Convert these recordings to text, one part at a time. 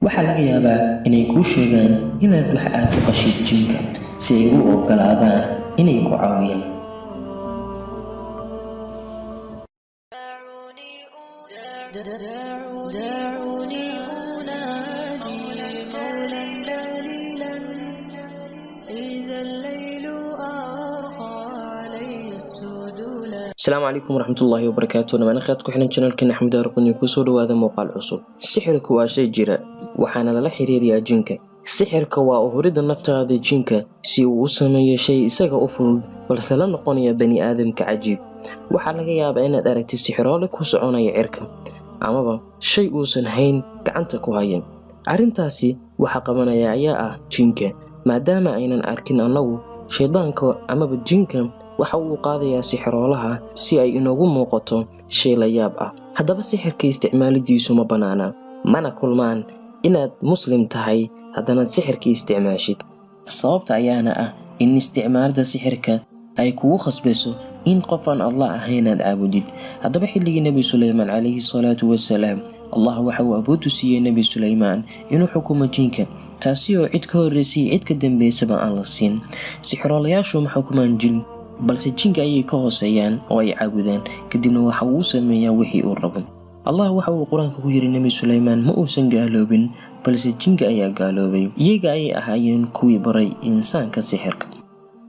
Waxaa laga yaabaa inay kuu sheegaan inaad wax aad u qashid jinka si ay u oggolaadaan inay ku caawiyaan. دعوني أنادي مولا جليلا إذا الليل أرخى علي السدولا. Asalaamu calaykum waraxmatullaahi wabarakaatu. Dhamaan khadka ku xiran channelkan Axmed Arquni, kusoo dhawaada muuqaal cusub. Sixirku waa shay jira, waxaana lala xiriiriyaa jinka. Sixirka waa uhuridda naftaada jinka si uu u sameeyo shay isaga u fudud, balse la noqonaya bani aadamka cajiib. Waxaa laga yaabaa inaad aragtid sixiroole ku soconaya cirka amaba shay uusan hayn gacanta ku hayan. Arrintaasi waxa qabanaya ayaa ah jinka. Maadaama aynan arkin annagu, shaydaanka amaba jinka waxa uu qaadayaa sixiroolaha si ay inoogu muuqato shay la yaab ah. Haddaba, sixirka isticmaalidiisu ma bannaana, mana kulmaan inaad Muslim tahay haddana sixirka isticmaashid. Sababta ayaana ah in isticmaalida sixirka ay kugu khasbayso in qof aan Allah ahayn aad caabudid. Haddaba, xilligii Nebi Suleymaan calayhi salaatu wasalaam, Allah waxa uu awood u siiyey Nebi Suleymaan inuu xukumo jinka, taasi oo cid ka horreysay, cid ka dambeysaba aan la siin. Sixiroolayaashu ma xukumaan jin, balse jinka ayay ka hooseeyaan oo ay caabudaan, kadibna waxa uu u sameeyaa wixii uu rabo. Allah waxa uu Qur-aanka ku yiri, Nebi Suleymaan ma uusan gaaloobin, balse jinka ayaa gaaloobay. Iyaga ayay ahaayeen kuwii baray insaanka sixirka.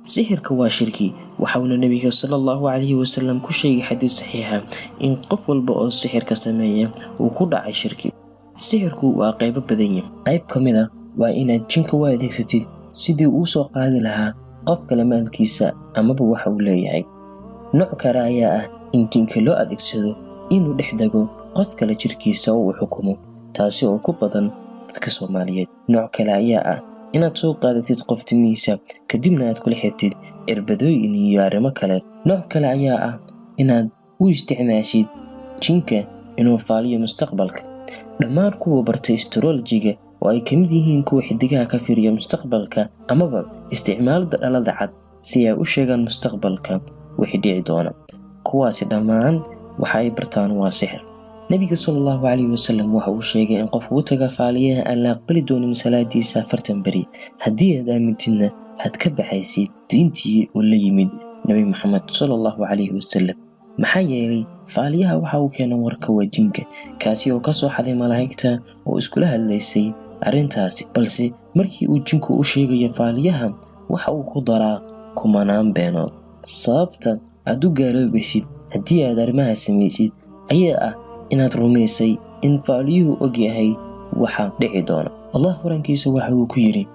Sixirka waa shirki, waxauna Nebiga sala Allahu calayhi wasalam ku sheegay xadiis saxiixa in qof walba oo sixirka sameeya uu ku dhacay shirki. Sixirku waa qaybo badan yahay. Qayb ka mid a waa inaad jinka u adeegsatid sidii uu soo qaadi lahaa qof kale maalkiisa amaba waxa uu leeyahay. Nooc kale ayaa ah in jinka loo adeegsado inuu dhex dego qof kale jirkiisa oo uu xukumo, taasi oo ku badan dadka Soomaaliyeed. Nooc kale ayaa ah inaad soo qaadatid qof timihiisa, kadibna aad kula xirtid cirbadooyin iyo arrimo kale. Nooc kale ayaa ah inaad u isticmaashid jinka inuu faaliyo mustaqbalka. Dhammaan kuwa bartay astrology-ga, oo ay ka mid yihiin kuwa xidigaha ka fiiriya mustaqbalka amaba isticmaalada dhalada cad si ay u sheegaan mustaqbalka wixii dhici doona, kuwaasi dhammaan waxa ay bartaan waa sixir. Nebiga sala Allahu calayhi wasalam waxa uu sheegay in qofku u taga faaliyaha aan la aqbali doonin salaadiisa 40 beri. Haddii aad aamintidna, aad ka baxaysid diintii oo la yimid Nebi Maxamed sala Allahu calayhi wasalam, maxaa yeelay faaliyaha waxa uu keena warka waa jinka, kaasi oo kasoo xaday malaa'igta oo iskula hadlaysay arrintaasi. Balse markii uu jinku u sheegayo faaliyaha, waxa uu ku daraa kumanaan beenood. Sababta aad u gaaloobaysid haddii aad arrimaha samaysid ayaa ah inaad rumaysay in faaliyuhu og yahay waxa dhici doona. Allah Qur-aankiisa waxa uu ku yidhi,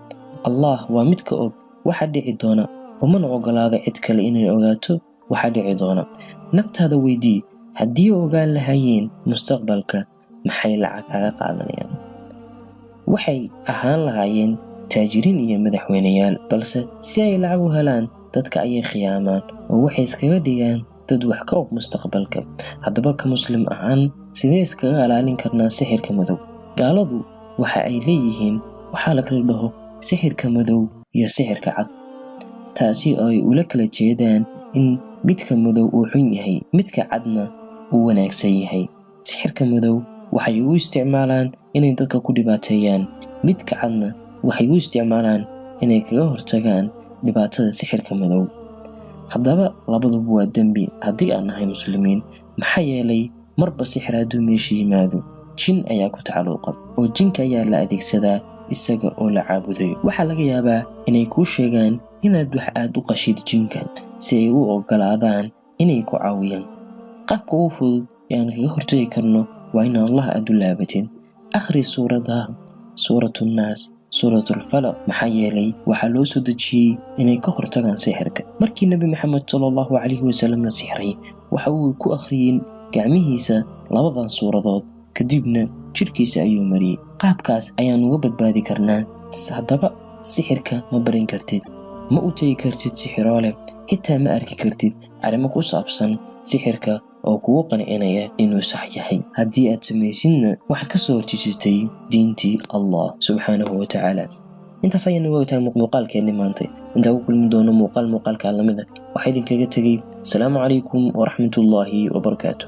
"Allah waa midka og waxa dhici doona, umana ogolaado cid kale inay ogaato waxa dhici doona." Naftaada weydii, haddii ogaan lahaayeen mustaqbalka, maxay lacag kaga qaadanayaan? Waxay ahaan lahaayeen taajiriin iyo madaxweyneyaal, balse si ay lacag u helaan dadka ayay khiyaamaan oo waxay iskaga dhigaan dad wax ka og mustaqbalka. Haddaba, ka Muslim ahaan, sidee iskaga ilaalin karnaa sixirka madow? Gaaladu waxa ay leeyihiin waxaa la kala dhaho sixirka madow iyo sixirka cad, taasi oo ay ula kala jeedaan in midka madow uu xun yahay, midka cadna uu wanaagsan yahay. Sixirka madow waxay u isticmaalaan inay dadka ku dhibaateeyaan, midka cadna waxay u isticmaalaan inay kaga hortagaan dhibaatada sixirka madow. Haddaba, labaduba waa dembi haddii aan nahay Muslimiin, maxaa yeelay marba sixir hadduu meesha yimaado, jin ayaa ku tacalluqa, oo jinka ayaa la adeegsadaa isaga oo la caabudayo. Waxaa laga yaabaa inay kuu sheegaan inaad wax aad u qashid jinka si ay u oggolaadaan inay ku caawiyaan. Qaabka ugu fudud ee aan kaga hortagi karno waa in Allah aad u laabatid. Akhri suuradaha Suuratu Nnaas, Suuratulfalaq, maxaa yeelay waxaa loo soo dejiyey inay ka hortagaan sixirka. Markii Nebi Maxamed sala Allahu calayhi wasalam la sixray, waxa uu ku akhriyey gacmihiisa labadan suuradood, kadibna jidhkiisa ayuu mariyey. Qaabkaas ayaan uga badbaadi karnaa. Haddaba, sixirka ma barin kartid, ma u tegi kartid sixiroole, xitaa ma arki kartid arrimo ku saabsan sixirka oo kugu qancinaya inuu sax yahay. Haddii aad samaysidna, waxaad ka soo horjeesatay diintii Allah subxaanahu wa tacaala. Intaas ayaynu ogtahay muuqaalkeenni maantay. Intaan ku kulmi doono muuqaal muuqaalka lamida, waxaa idinkaga tegay asalaamu calaykum waraxmatullaahi wabarakaatu.